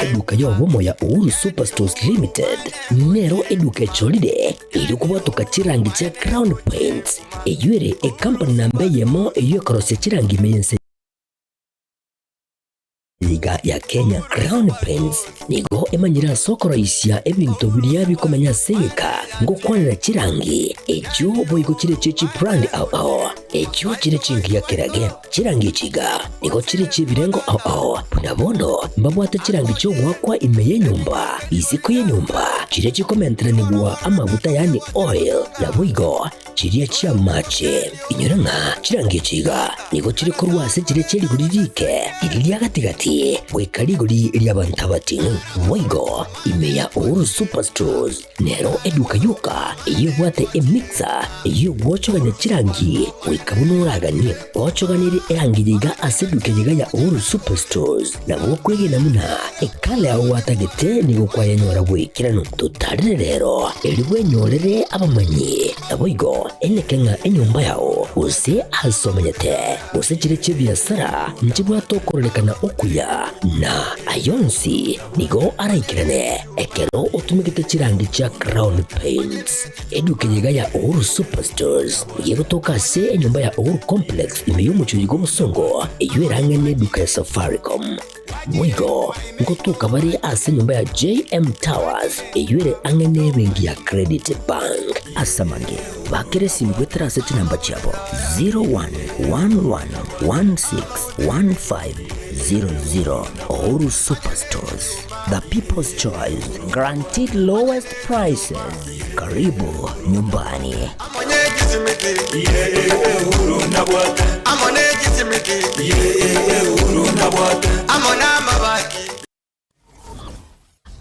Eduka y'obomo ya Uhuru Superstores Limited nero eduka echorire erio kobwatoka chirangi chia Crown Paints, eyio ere ekampani namba eyemo eyio ekorosia chirangi ime y'ense iga ya Kenya. Crown Paints nigo emanyire ase okoroisia ebinto biria bikomenya ase egeka ngokwanera chirangi echio boigo chire chie chibrand ao ao echio chire chingiya kerage. Chirangi echi iga nigo chire chi'ebirengo ao ao, buna bono mbabwate chirangi chi'ogoakwa ime y'enyomba, isiko y'enyomba, chiria chikomenteranigwa amaguta yaani oil, naboigo chiria chi'amache. Inyora ng'a chirangi echi iga nigo chire korwa ase chiria chie rigori riike, riria ria gati-gati, goika rigori ri'abanto abating'u. Boigo ime ya Uhuru Superstores Nero eduka yoka eyio ebwate emixer eyio egwochogania chirangi goika buna oraganie. Ochoganirie erangi eye iga ase eduka eye iga ya Uhuru Superstores, nabo okwegena buna ekala yao gwatagete nigo kwayenyora bw'ekeranu. Totarere rero erio bwenyorere abamanyi, naboigo eneke ng'a enyomba yao gose ase omenyete gose chire chi'ebiasara nchibwate okororekana okuya, na ayonsi Nigo araikerane ekero otumegete chirangi chia Crown Paints. Eduka eye iga ya Uhuru Superstores nigo egotoka ase enyomba ya Uhuru Complex ime y'omochie oyo bw'obosongo eyio erang'e neduka ya Safaricom. Boigo ngotoka bare ase enyomba ya JM Towers eyio ere ang'e nebenki ya Credit Bank. Ase amange, bakera esimi goetera ase chinamba chiabo 0111161500. Uhuru Superstores, the people's choice, guaranteed lowest prices. Karibu nyumbani.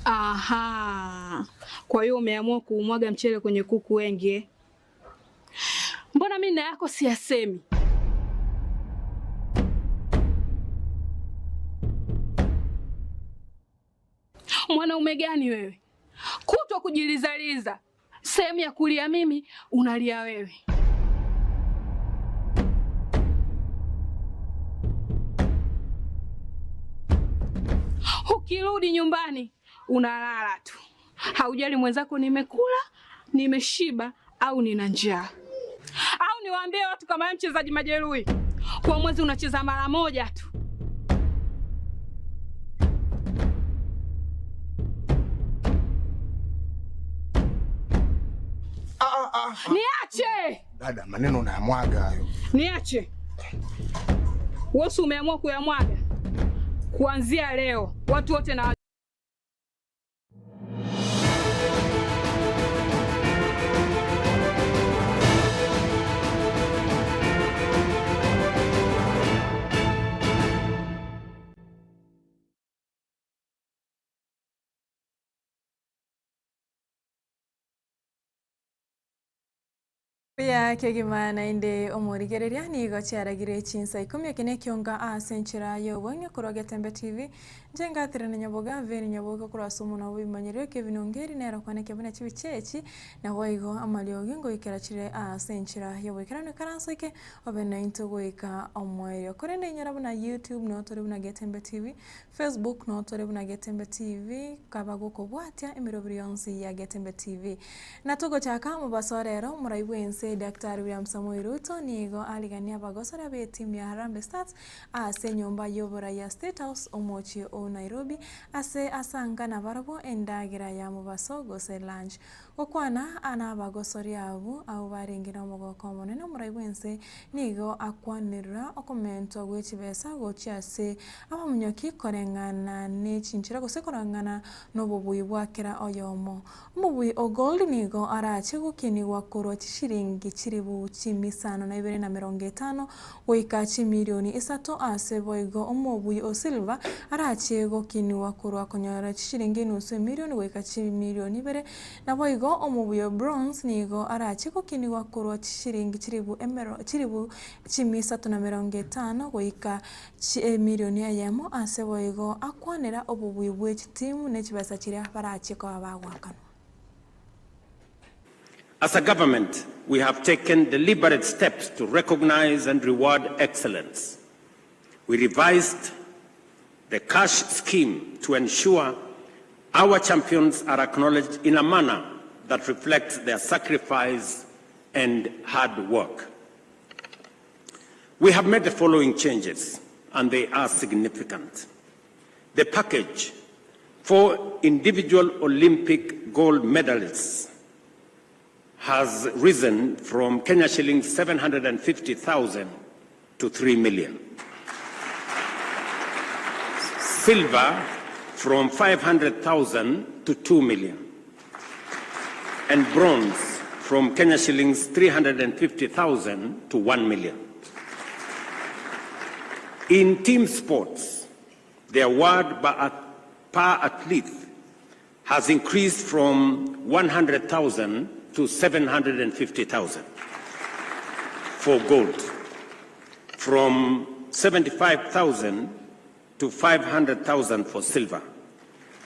Aha, kwa hiyo umeamua kuumwaga mchele kwenye kuku wengi eh? Mbona mimi na yako siyasemi? Mwanaume gani wewe? Kutwa kujilizaliza, sehemu ya kulia mimi unalia wewe. Ukirudi nyumbani unalala tu, haujali mwenzako nimekula, nimeshiba au nina njaa. Au niwaambie watu kama wewe mchezaji majeruhi, kwa mwezi unacheza mara moja tu. Niache Dada, maneno unayamwaga hayo. niache. Wewe umeamua kuyamwaga kuanzia leo, watu wote na Buya kegima naende omorigereria nigo chiaragire chinsa ikomi eke nekionga ase enchera y'obong'e korwa Getembe TV. Inche ngatire na Nyaboga Veni Nyaboke korwa ase omonwa bw'ebimanyerero kebinunga eri nero kwaneke buna chibicha echi naboigo amariogi ngoikera chire ase enchera y'oboikeranu ikaranso eke obe naintwe goika omoerio. Korende inyora buna YouTube noo tore buna Getembe TV, Facebook noo tore buna Getembe TV, kaba gokobwatia emeroberi yonsi ya Getembe TV. Na togochaka omobaso o rero, omorai bw'ense Daktari William Samoei Ruto nigo ariganie abagosori b'etimu ya Harambee Stars ase enyomba y'oborai ya State House omochie o Nairobi ase asanga nabarabwo endagera ya mobaso gose lunch. Gokwana nabagosori abwo, abwo barenge nomogoko omonene omorai bw'ense nigo akwanerera okomentwa gwe chibesa gochia ase abamonyoki koreng'ana ne chinchera gose koreng'ana nobobui bwa kera oyomo. Omobui o gold nigo arache gokinigwa korwa chishilingi chilifu chimisano na ibere na merongo etano goika chimilioni isato ase boigo omobui o silver arache gokinigwa korwa konyora chishilingi enusu emilioni goika chimilioni ibere Naboigo omobui o bronze nigo arache gokinigwa korwa chishilingi chilifu emero chilifu chimia isato na merongo etano goika emilioni eyemo, ase boigo akwanera obobui bwe chitimu ne chibesa chiria barachie koba bagoakanwa. As a government, we have taken deliberate steps to recognize and reward excellence. We revised. the cash scheme to ensure our champions are acknowledged in a manner that reflects their sacrifice and hard work. We have made the following changes, and they are significant. The package for individual Olympic gold medalists has risen from Kenya shillings 750,000 to 3 million. Silver from 500,000 to 2 million. And bronze from Kenya shillings 350,000 to 1 million. In team sports, the award per athlete has increased from 100,000 to 750,000 for gold, from 75,000 to 500,000 for silver,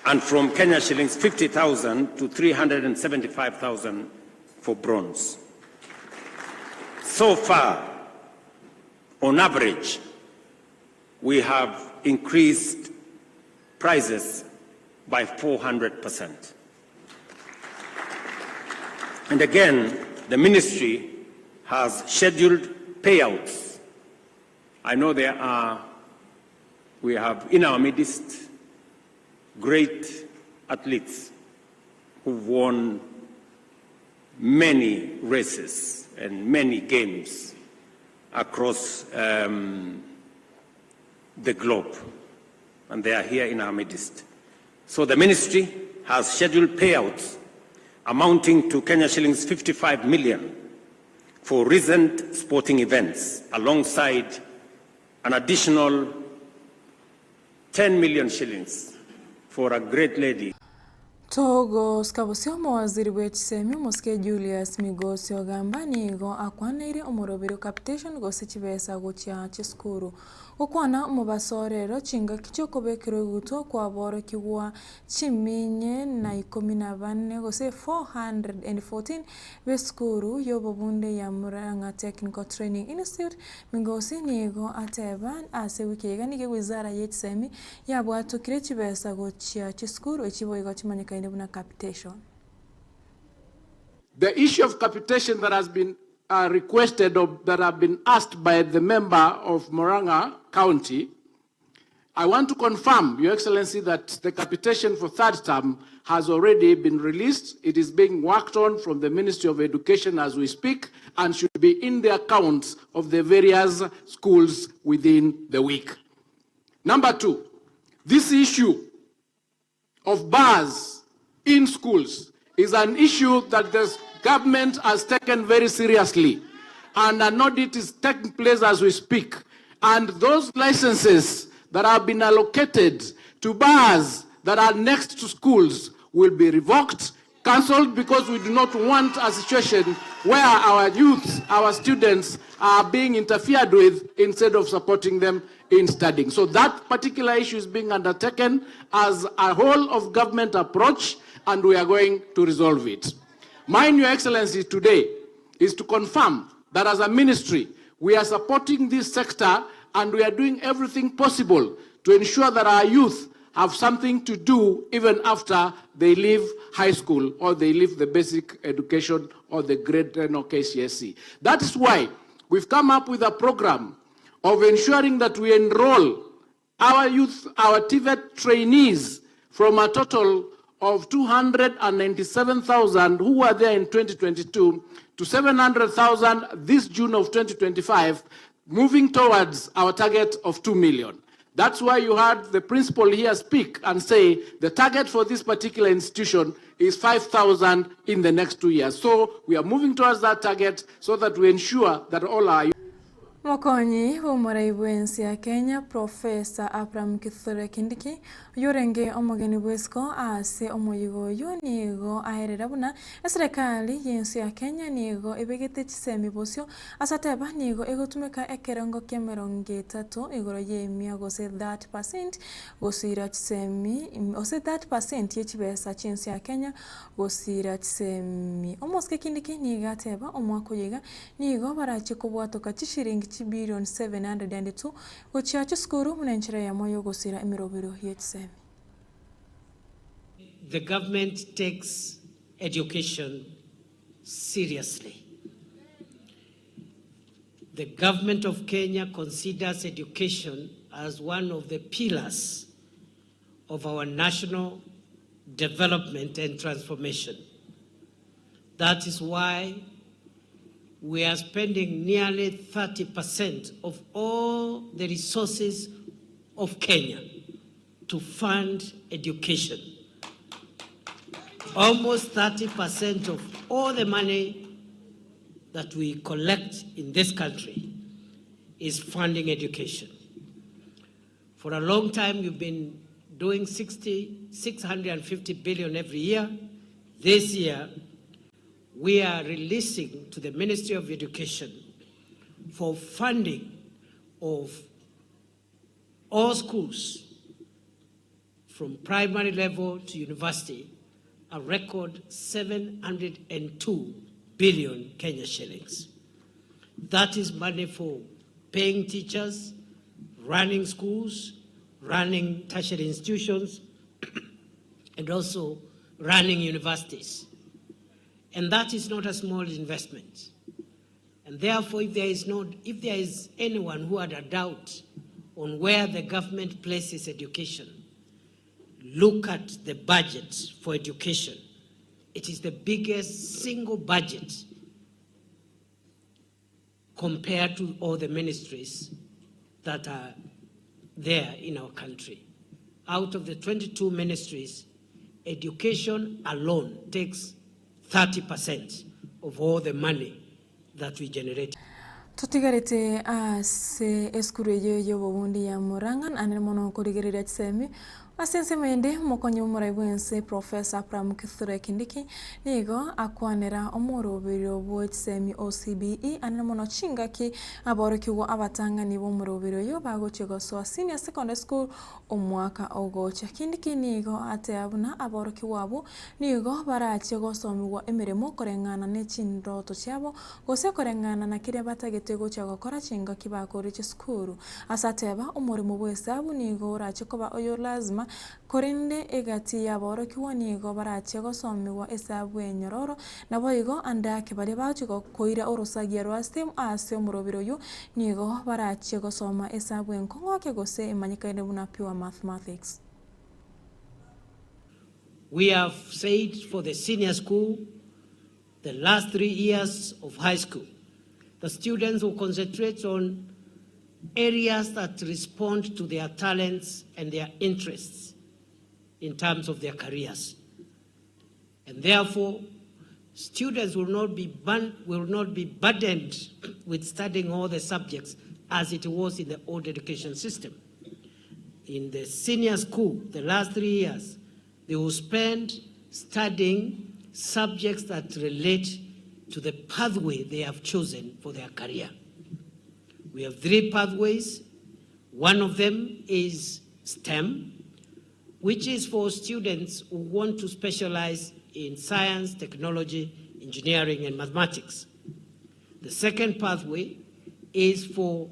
and from Kenya shillings 50,000 to 375,000 for bronze. So far, on average, we have increased prices by 400%. And again, the ministry has scheduled payouts. I know there are, we have in our midst great athletes who've won many races and many games across um, the globe, and they are here in our midst. So the ministry has scheduled payouts amounting to Kenya shillings 55 million for recent sporting events, alongside an additional 10 million shillings for a great lady. Togosika bosio omowaziri bw'echisemi omosike Julius Migosi ogamba nigo akwaneire omoroberi o capitation gose chibesa gochia chisukuru. Gokwana omobaso orero chingaki chiokobekerwa egutwa kwaborokigwa chiminye na ikomi na bane gose 414 b'esukuru y'obobunde ya Murang'a Technical Training Institute, Migosi nigo ateba ase ewiki eye iga nigo ewizara y'echisemi yabwatokire chibesa gochia chisukuru echi boigo chimanyekaine buna capitation. The issue of capitation that has been uh, requested or that have been asked by the member of Murang'a County, I want to confirm, Your Excellency, that the capitation for third term has already been released. It is being worked on from the Ministry of Education as we speak and should be in the accounts of the various schools within the week. Number two, this issue of bars in schools is an issue that the government has taken very seriously. And an audit is taking place as we speak. And those licenses that have been allocated to bars that are next to schools will be revoked, cancelled, because we do not want a situation where our youths, our students are being interfered with instead of supporting them in studying. So that particular issue is being undertaken as a whole of government approach, and we are going to resolve it. Mine, Your Excellency, today is to confirm that as a ministry, we are supporting this sector and we are doing everything possible to ensure that our youth have something to do even after they leave high school or they leave the basic education or the grade 10 or KCSE. That is why we've come up with a program of ensuring that we enroll our youth, our TVET trainees from a total of 297,000 who were there in 2022 to 700,000 this June of 2025, moving towards our target of 2 million. That's why you heard the principal here speak and say the target for this particular institution is 5,000 in the next 2 years. So we are moving towards that target so that we ensure that all our Omokonyi bw'omorai bw'ense ya Kenya, Professor Abraham Kithure Kindiki, oyorenge omogeni bw'esiko ase omoyigo oyio nigo aerera buna eserekari y'ense ya Kenya nigo ebegete chisemi bosio ase ateba nigo egotumeka ekerengo ki'emerongo etato igoro y'emia gose 30% gosira chisemi gose 30% y'echibesa chi'ense ya Kenya gosira chisemi. Omosike Kindiki nigo ateba omwaka oyo iga nigo barache kobwatoka chishiringi. chibilioni 702 gochia chisukuru buna enchera eyemo y'ogosira emerobero ye chisemi. The government takes education seriously. The government of Kenya considers education as one of the pillars of our national development and transformation. That is why we are spending nearly 30% of all the resources of Kenya to fund education. Almost 30% of all the money that we collect in this country is funding education. For a long time, we've been doing 60, 650 billion every year. This year, we are releasing to the Ministry of Education for funding of all schools from primary level to university a record 702 billion Kenya shillings. That is money for paying teachers, running schools, running tertiary institutions, and also running universities. And that is not a small investment. And therefore, if there is, not, if there is anyone who had a doubt on where the government places education, look at the budget for education. It is the biggest single budget compared to all the ministries that are there in our country. Out of the 22 ministries, education alone takes 30% of all the money that we generate. Totigarete ase esukuru eyio y'obobundi ya Murang'a ane mono korigereria chisemi ase ensemo ende omokonyi omorai bwense Professor Abraham Kithure Kindiki nigo akwanera omoroberio bwa chisemi o CBE ane mono chingaki aborokigwa abatang'ani b'omoroberi oyo bagochia gosoa senior secondary school omwaka ogocha. Kindiki nigo atea buna aborokigwa abwo nigo barachie gosomigwa emeremo koreng'ana na chindoto chiabo gose koreng'ana na keria batagete gochia gokora chingaki bakore chisukuru. Ase ateba omoremo bwa esabu nigo orache koba oyo lazima korende egati ya aborokigwa nigo barachie gosomigwa esabu enyororo naboigo ande ake baria bagochia koira orosagia rwa STEM ase omoroberi oyo nigo barachie gosoma esabu enkong'u ake gose emanyekaine buna pure mathematics. We have said for the senior school, the last 3 years of high school, the students will concentrate on areas that respond to their talents and their interests in terms of their careers. And therefore, students will not be burdened with studying all the subjects as it was in the old education system. In the senior school, the last 3 years, they will spend studying subjects that relate to the pathway they have chosen for their career. We have 3 pathways. One of them is STEM, which is for students who want to specialize in science, technology, engineering, and mathematics. The second pathway is for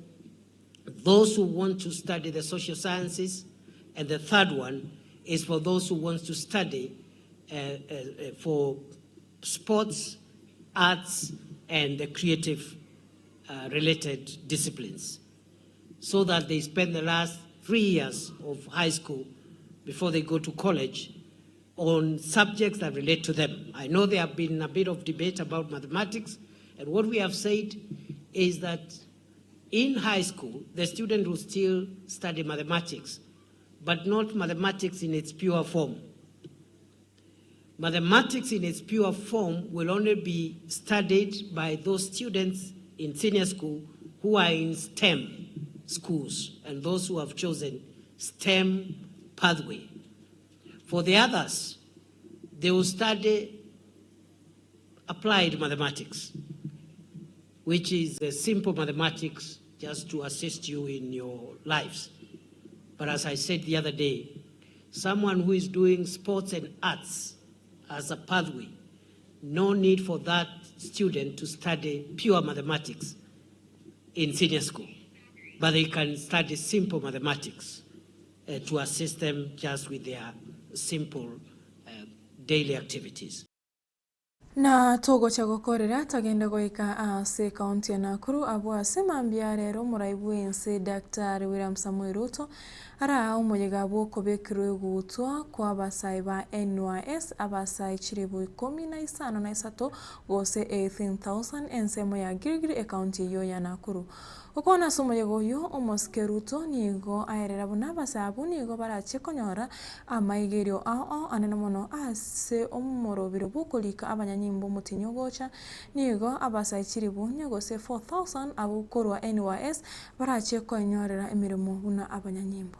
those who want to study the social sciences, and the third one is for those who want to study for sports, arts, and the creative related disciplines, so that they spend the last 3 years of high school before they go to college on subjects that relate to them. I know there have been a bit of debate about mathematics, and what we have said is that in high school, the student will still study mathematics, but not mathematics in its pure form. Mathematics in its pure form will only be studied by those students in senior school who are in STEM schools and those who have chosen STEM pathway. For the others, they will study applied mathematics, which is a simple mathematics just to assist you in your lives. But as I said the other day, someone who is doing sports and arts as a pathway, no need for that student to study pure mathematics in senior school, but they can study simple mathematics to assist them just with their simple daily activities. Na togocha gokorera togende goika ase ekaunti ya Nakuru abwo ase mambia rero omorai bw'ense Daktari William Samoei Ruto araa omoyega bw'okobekerwa egutwa kwa abasae ba NYS abasae chiribu ikomi na isano na isato gose 18,000 ensemo ya Gilgil ekaunti eyio ya Nakuru. Gokwana ase omoyega oyio, omosike Ruto nigo aerera buna abasae abwo nigo barachie konyora amaigerio ao ao anene mono ase omorobiro bw'okorika abanyanyimbo omotienyi ogocha. Nigo abasae chilifu inye gose 4,000 abwo korwa NYS barachie koenyorera emeremo buna abanyanyimbo.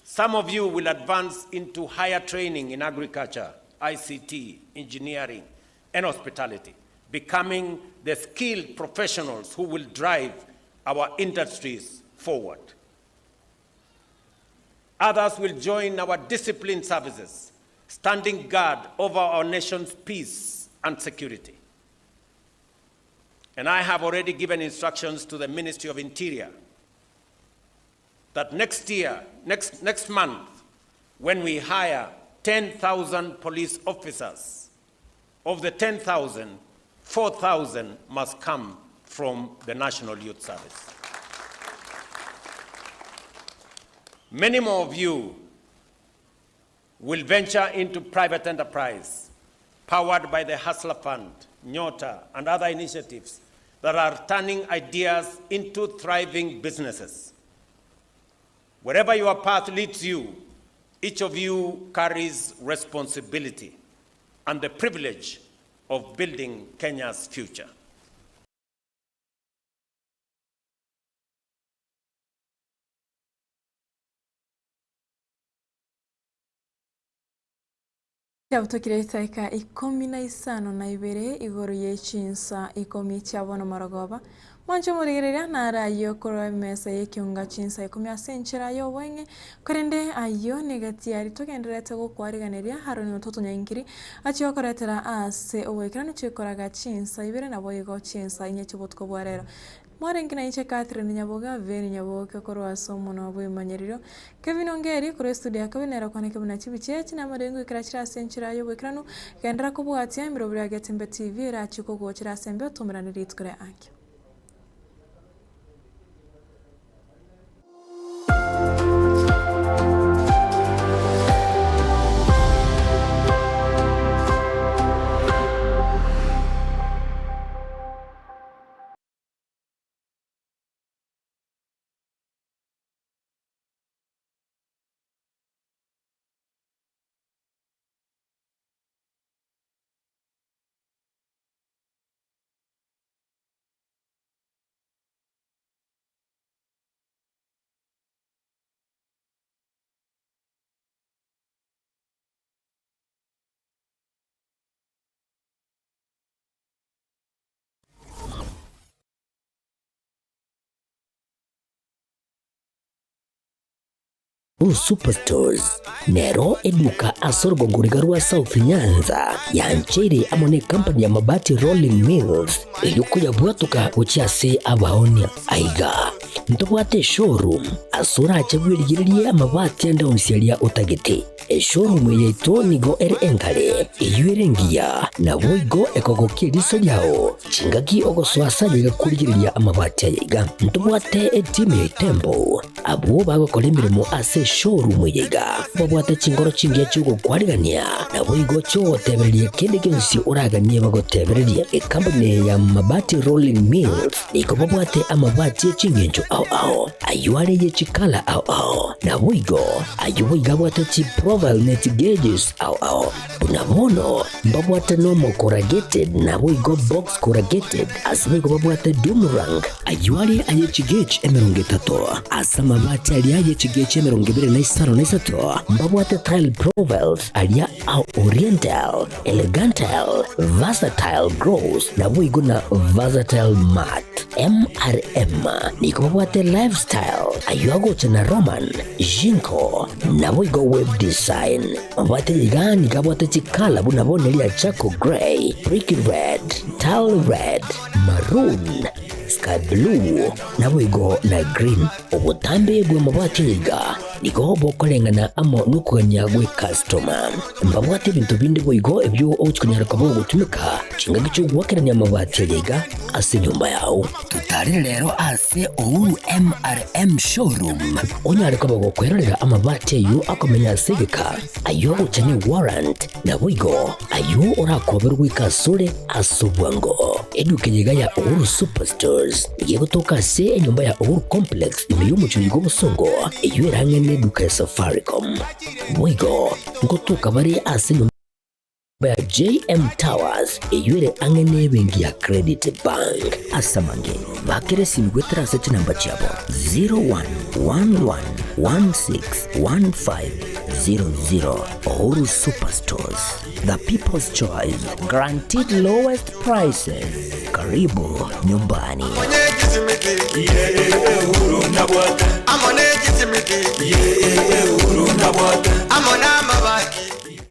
Some of you will advance into higher training in agriculture, ICT, engineering, and hospitality, becoming the skilled professionals who will drive our industries forward. Others will join our discipline services, standing guard over our nation's peace and security. And I have already given instructions to the Ministry of Interior that next year, next, next month, when we hire 10,000 police officers, of the 10,000, 4,000 must come from the National Youth Service. Many more of you will venture into private enterprise, powered by the Hustler Fund, Nyota, and other initiatives that are turning ideas into thriving businesses. Wherever your path leads you, each of you carries responsibility and the privilege of building Kenya's future. Chiabutokire chidaeka ikomi na isano na ibere igoro ye chinsa ikomi chia bono marogoba. Mwanche omorigereria nare ayio korwa emesa y'ekionga chinsa ikomi ase enchera y'obweng'e, korende ayio negati aria togendererete gokwariganeria Haroni ototonyankiri achie gokoretera ase oboikeranu chikoraga chinsa ibere naboigo chinsa inye chi'obotuko bwa rero. Mwarenge nainche Catherine Nyaboga, Veni Nyaboke korwa ase omonwa bw'emanyerero, Kevin Ongeri korwa estudio ya Kevin nere okwaneke buna chibicha echi na amarengo goikera chire ase enchera y'oboikeranu, genderera kobwatia emerobrio ya Getembe TV erachie kogochera ase embeo tomerane rituko ria ankio. Blue Superstores nero eduka ase orogongo riga rwa South Nyanza yancheire amo ne company ya Mabati Rolling Mills erio koyabwatoka gochia ase abaonia. Aiga ntobwate eshowroom ase orache bwerigererie amabati ande onsi aria otagete. Eshowroom eye yaito nigo ere enkare, eyio ere engiya, naboigo ekogokia eriso riao chingaki ogosoa ase aye iga korigereria amabati aya iga. Ntobwate etimu ya Itembo Abwo bagokora emeremo ase eshowroom eye iga babwate chinkoro chingiya chi'ogokwarigania, naboigo chi'ogotebereria kende gionsi oraganie bagotebererie. Ekampuni eye ya Mabati Rolling Mills nigo babwate amabati e chingencho ao ao, ayio are ye chikala ao ao, naboigo ayio boigo abwate chiprofile ne chigauges ao ao. Buna bono mbabwate nomo corrugated naboigo box corrugated, ase boigo babwate doom rank, ayio are aye chigauge 30, ase amabati aria aye chigauge 25, mbabwate tile profiles aria a oriental, elegantile, versatile gloss, naboigo na versatile matte. MRM nigo babwate lifestyle, ayio agocha na Roman, Jinko, naboigo web design. Mabwate iga nigo abwate chikala buna bono eria charcoal grey, brick red, tile red, maroon, sky blue, naboigo na green. Obotambe bw'amabati aya iga nigo bokoreng'ana amo nokogania gw'ekastoma. Mbabwate ebinto binde boigo ebio ogochia konyara koba ogotumeka chingaki chi'ogoakerania amabati aya iga ase enyomba yao. Totarere rero ase Uhuru MRM Showroom onyare koba gokwerorera amabati ayio akomenya ase egeka, ayio agocha ne warrant, naboigo ayio orakoberwe goika asore ase obwango. Eduka eye iga ya Uhuru Superstores nigo egotoka ase enyomba ya Uhuru Complex ime y'omochie oyo bw'obosongo, eyio ere ang'e neduka ya Safaricom. Boigo ngotoka bare ase enyomba ya JM Towers eyio ere ang'e nebenki ya Credit Bank. Ase amange, bakera esimi goetera ase chinamba chiabo 0111161500. Uhuru Superstores, the people's choice, guaranteed lowest prices. Karibu nyumbani.